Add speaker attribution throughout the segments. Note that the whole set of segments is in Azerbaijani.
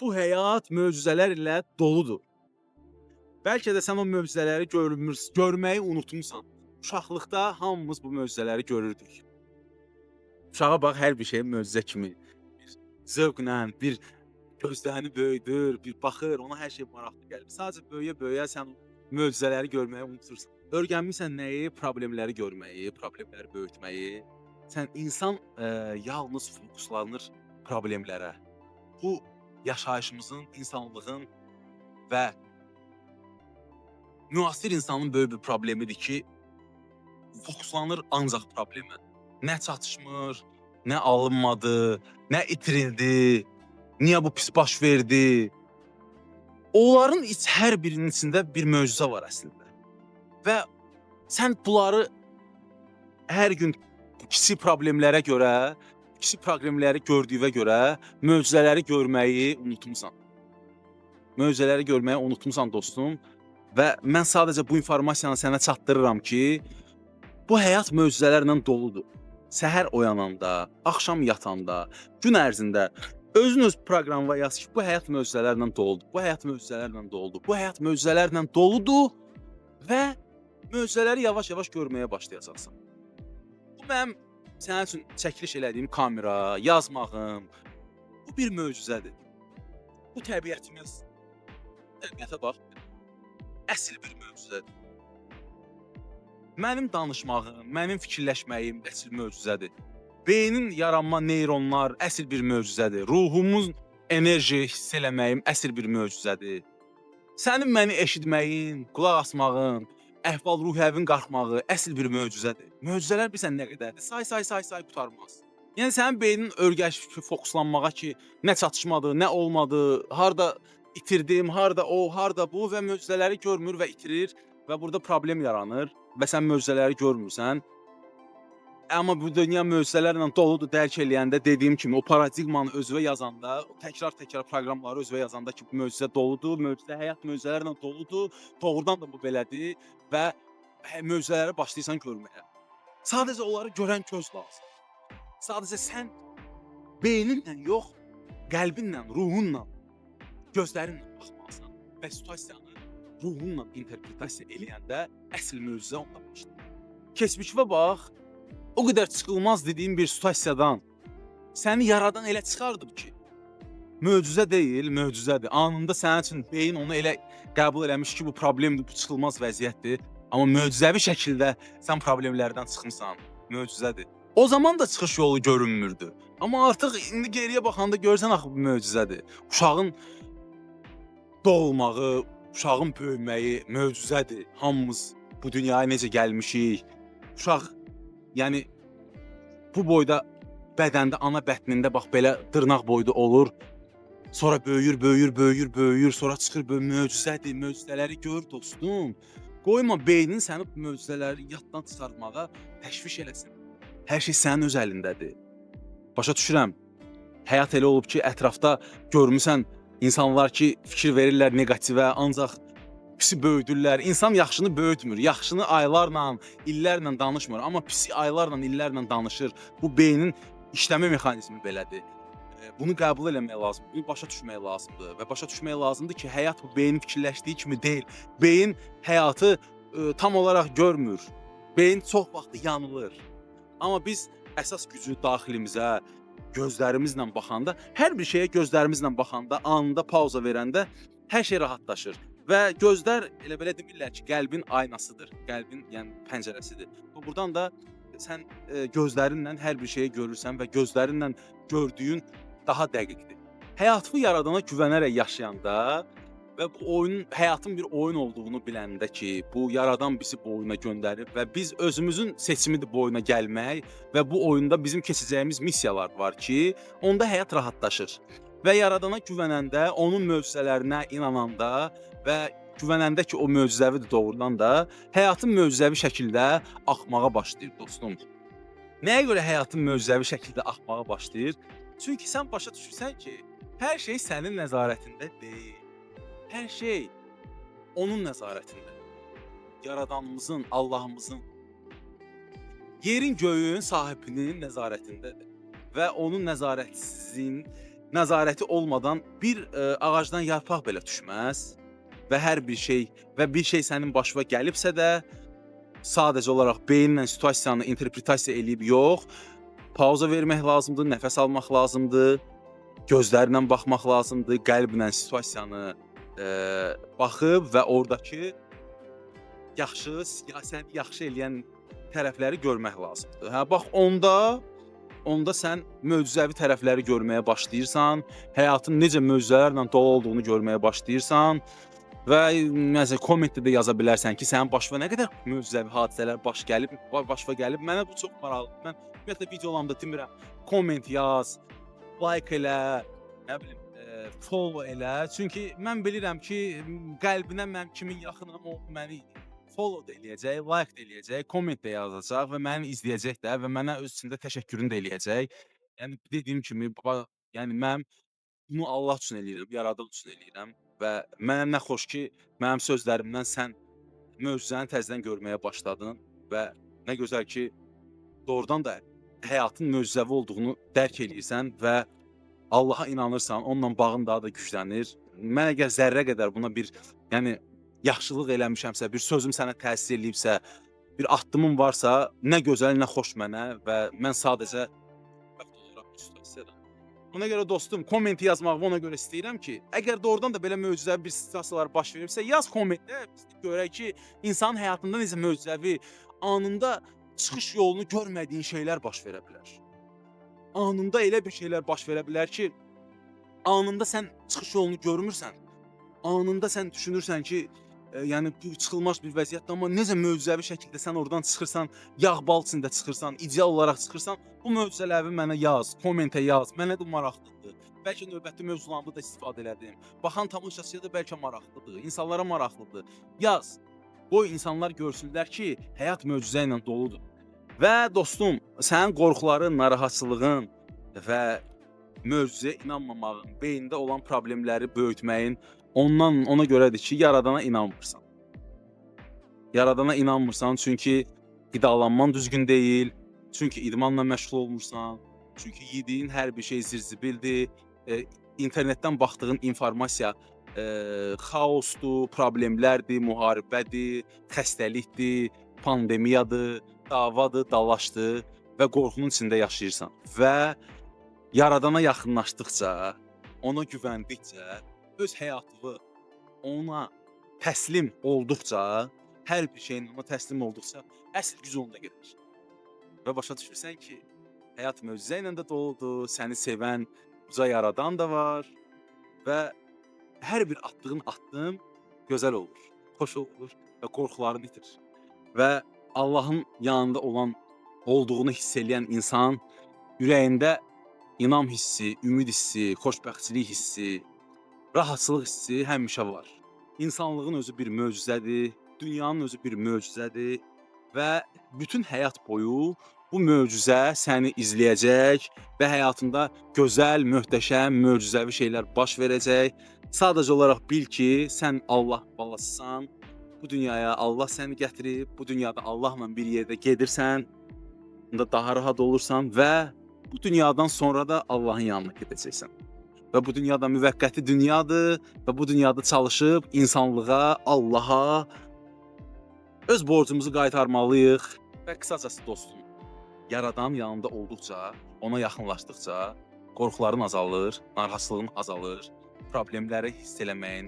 Speaker 1: Bu həyat möcüzələr ilə doludur. Bəlkə də sən o möcüzələri görməyi unutmusan. Uşaqlıqda hamımız bu möcüzələri görürdük. Uşağa bax, hər bir şey möcüzə kimi bir zövqlə, bir gözlərini böyüdür, bir baxır, ona hər şey maraqlı gəlir. Sadəcə böyüyə-böyüyə sən möcüzələri görməyi unutursan. Öyrənmisən nəyi? Problemləri görməyi, problemləri böyütməyi. Sən insan yalnız fokuslanır problemlərə. Bu yaşayışımızın, insanlığın və müasir insanın böyük bir problemidir ki, fokuslanır ancaq problemə. Nə çatışmır, nə alınmadı, nə itirildi, niyə bu pis baş verdi. Onların hər birinin içində bir möcüzə var əslində. Və sən bunları hər gün kiçik problemlərə görə, kiçik problemləri gördüyünə görə möcüzələri görməyi unutmusan. Möcüzələri görməyi unutmusan dostum. Və mən sadəcə bu informasiyanı sənə çatdırıram ki, bu həyat möcüzələrlə doludur. Səhər oyananda, axşam yatanda, gün ərzində özün öz proqramına yaz ki, bu həyat möcüzələrlə doludur. Bu həyat möcüzələrlə doludur. Bu həyat möcüzələrlə doludur və möcüzələri yavaş-yavaş görməyə başlayacaqsan. Bu mənim sənin üçün çəkiliş elədiyim kamera, yazmağım, bu bir möcüzədir. Bu təbiətimiz, təbiətə bax, əsl bir möcüzədir. Mənim danışmağım, mənim fikirləşməyim əsl möcüzədir. Beynin yaranma neyronlar əsl bir möcüzədir. Ruhumun enerji hiss eləməyim əsl bir möcüzədir. Sənin məni eşitməyin, qulaq asmağın, əhval-ruhiyyəvin qalxmağı əsl bir möcüzədir. Möcüzələr bilirsən nə qədərdir? Say, say, say, say qurtarmaz. Yəni sənin beynin öyrəşib ki, fokuslanmağa ki, nə çatışmadı, nə olmadı, harda itirdim, harda o, harda bu və möcüzələri görmür və itirir və burada problem yaranır və sən möcüzələri görmürsən. Amma bu dünya möcüzələrlə doludur dərk eləyəndə, dediyim kimi o paradigmanı özünə yazanda, təkrar-təkrar proqramları özünə yazanda ki, bu möcüzə doludur, möcüzə, həyat möcüzələrlə doludur, doğrudan da bu belədir və möcüzələri başlayırsan görməyə. Sadəcə onları görən göz lazım. Sadəcə sən beyninlə yox, qəlbinlə, ruhunla, gözlərinlə baxmalısan və situasiyanı ruhunla interpretasiya eləyəndə əsl möcüzə onda başlayır. Keçmişə bax, o qədər çıxılmaz dediyim bir situasiyadan səni yaradan elə çıxardıb ki, möcüzə deyil, möcüzədir. Anında sənin üçün beyin onu elə qəbul eləmiş ki, bu problemdir, bu çıxılmaz vəziyyətdir. Amma möcüzəvi şəkildə sən problemlərdən çıxmısan, möcüzədir. O zaman da çıxış yolu görünmürdü. Amma artıq indi geriyə baxanda görsən axı bu möcüzədir. Uşağın doğulmağı, uşağın böyüməyi möcüzədir. Hamımız bu dünyaya necə gəlmişik. Uşaq, yəni bu boyda bədəndə, ana bətnində bax belə dırnaq boyda olur. Sonra böyüyür, böyüyür, böyüyür, böyüyür, sonra çıxır, böyle möcüzədir, möcüzələri gör dostum. Qoyma beynin səni bu möcüzələri yaddan çıxartmağa təşviş eləsin. Hər şey sənin öz əlindədir. Başa düşürəm. Həyat elə olub ki, ətrafda görmüsən insanlar ki, fikir verirlər neqativə, ancaq pisi böyüdürlər. İnsan yaxşını böyütmür. Yaxşını aylarla, illərlə danışmır, amma pisi aylarla, illərlə danışır. Bu beynin işləmə mexanizmi belədir. Bunu qəbul eləmək lazımdır, bunu başa düşmək lazımdır və başa düşmək lazımdır ki, həyat bu beynin fikirləşdiyi kimi deyil. Beyin həyatı tam olaraq görmür. Beyin çox vaxt yanılır. Amma biz əsas gücü daxilimizə, gözlərimizlə baxanda, hər bir şeyə gözlərimizlə baxanda, anında pauza verəndə hər şey rahatlaşır. Və gözlər elə belə demirlər ki, qəlbin aynasıdır, qəlbin yəni pəncərəsidir. Buradan da sən gözlərinlə hər bir şeyi görürsən və gözlərinlə gördüyün daha dəqiqdir. Həyatını yaradana güvənərək yaşayanda və bu oyunun, həyatın bir oyun olduğunu biləndə ki, bu yaradan bizi bu oyuna göndərib və biz özümüzün seçimidir bu oyuna gəlmək və bu oyunda bizim keçəcəyimiz missiyalar var ki, onda həyat rahatlaşır. Və yaradana güvənəndə, onun möcüzələrinə inananda və güvənəndə ki, o möcüzəvidir doğrudan da, həyatın möcüzəvi şəkildə axmağa başlayır dostum. Nəyə görə həyatın möcüzəvi şəkildə axmağa başlayır? Çünki sən başa düşürsən ki, hər şey sənin nəzarətində deyil. Hər şey onun nəzarətində. Yaradanımızın, Allahımızın, yerin göyün sahibinin nəzarətindədir. Və onun nəzarətsizliyin nəzarəti olmadan bir ağacdan yarpaq belə düşməz və hər bir şey və bir şey sənin başına gəlibsə də sadəcə olaraq beyinlə situasiyanı interpretasiya eləyib yox, pauza vermək lazımdır, nəfəs almaq lazımdır, gözlərlə baxmaq lazımdır, qəlblə situasiyanı baxıb və oradakı yaxşı, səni yaxşı eləyən tərəfləri görmək lazımdır. Hə, bax onda sən möcüzəvi tərəfləri görməyə başlayırsan, həyatın necə möcüzələrlə dolu olduğunu görməyə başlayırsan və məsələn kommentdə də yaza bilərsən ki, sənin başına nə qədər möcüzəvi hadisələr başına gəlib. Mənə bu çox maraqlıdır. Mən ümumiyyətlə videolarımda demirəm, komment yaz, like elə, nə bilim, follow elə. Çünki mən bilirəm ki, qəlbinə mən kimin yaxınam, o məni follow da eləyəcək, like da eləyəcək, komment də yazacaq və məni izləyəcək də və mənə öz içində təşəkkürünü də eləyəcək. Yəni dediyim kimi, yəni mən bunu Allah üçün eləyirəm, Yaradan üçün eləyirəm və mənə nə xoş ki, mənim sözlərimdən sən möcüzəni təzədən görməyə başladın və nə gözəl ki, doğrudan da həyatın möcüzəvi olduğunu dərk eləyirsən və Allaha inanırsan, onunla bağın daha da güclənir. Mən əgər zərrə qədər buna bir, yəni yaxşılıq eləmişəmsə, bir sözüm sənə təsir eləyibsə, bir addımım varsa, nə gözəl, nə xoş mənə və mən sadəcə xoşbəxt oluram bu situasiyada. Ona görə dostum, kommenti yazmağı ona görə istəyirəm ki, əgər doğrudan da belə möcüzəvi bir situasiyalar baş veribsə, yaz kommentdə, biz görək ki, insanın həyatında necə möcüzəvi, anında çıxış yolunu görmədiyin şeylər baş verə bilər. Anında elə bir şeylər baş verə bilər ki, anında sən çıxış yolunu görmürsən. Anında sən düşünürsən ki, yəni bu çıxılmaz bir vəziyyətdir, amma necə möcüzəvi şəkildə sən oradan çıxırsan, yağ bal içində çıxırsan, ideal olaraq çıxırsan, bu möcüzələri mənə yaz, kommentə yaz, mənə də maraqlıdır. Bəlkə növbəti mövzularımda da istifadə elədim. Baxan tamaşaçıya da bəlkə maraqlıdır, insanlara maraqlıdır. Yaz, qoy insanlar görsünlər ki, həyat möcüzə ilə doludur. Və dostum, sənin qorxuların, narahatçılığın və möcüzəyə inanmamağın, beyində olan problemləri böyütməyin ona görədir ki, Yaradana inanmırsan. Yaradana inanmırsan çünki qidalanman düzgün deyil, çünki idmanla məşğul olmursan, çünki yediyin hər bir şey zirzibildir, internetdən baxdığın informasiya xaosdur, problemlərdir, müharibədir, xəstəlikdir, pandemiyadır, davadır, dalaşdır və qorxunun içində yaşayırsan. Və Yaradana yaxınlaşdıqca, ona güvəndikcə, öz həyatını ona təslim olduqca, hər bir şeyin ona təslim olduqca əsl güc onda gedir. Və başa düşürsən ki, həyat möcüzə ilə də doludur, səni sevən uca Yaradan da var və hər bir atdığın addım gözəl olur, xoş olur və qorxularını itirir. Və Allahın yanında olduğunu hiss eləyən insan ürəyində inam hissi, ümid hissi, xoşbəxtçilik hissi, rahatçılıq hissi həmişə var. İnsanlığın özü bir möcüzədir, dünyanın özü bir möcüzədir və bütün həyat boyu bu möcüzə səni izləyəcək və həyatında gözəl, möhtəşəm, möcüzəvi şeylər baş verəcək. Sadəcə olaraq bil ki, sən Allah balasısan. Bu dünyaya Allah səni gətirib, bu dünyada Allahla bir yerdə gedirsən, bunda daha rahat olursan və bu dünyadan sonra da Allahın yanına gedəcəksən. Və bu dünyada müvəqqəti dünyadır və bu dünyada çalışıb insanlığa, Allaha öz borcumuzu qaytarmalıyıq. Və qısacası dostum, Yaradan yanında olduqca, ona yaxınlaşdıqca qorxuların azalır, narahatçılığın azalır, problemləri hiss eləməyin,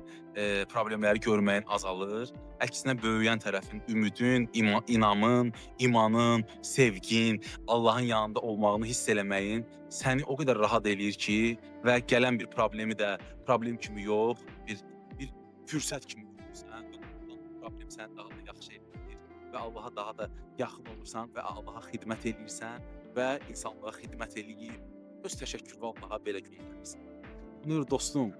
Speaker 1: problemləri görməyin azalır. Əksinə böyüyən tərəfin ümidin, inamın, imanın, sevgin, Allahın yanında olmağını hiss eləməyin səni o qədər rahat eləyir ki, və gələn bir problemi də problem kimi yox, bir fürsət kimi görürsən. Problem səni daha da yaxşı eləyir və Allaha daha da yaxın olursan və Allaha xidmət eləyirsən və insanlığa xidmət eləyib öz təşəkkürünü Allaha belə göndərirsən. Nur dostum,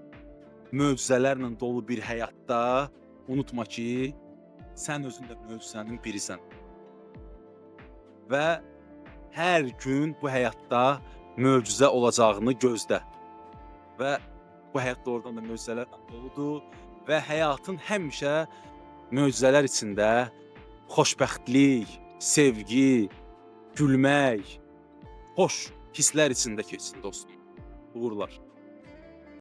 Speaker 1: möcüzələrlə dolu bir həyatda unutma ki, sən özün də möcüzənin birisən. Və hər gün bu həyatda möcüzə olacağını gözlə. Və bu həyat doğrudan da möcüzələrlə doludur və həyatın həmişə möcüzələr içində xoşbəxtlik, sevgi, gülmək, xoş hisslər içində keçsin dostum. Uğurlar.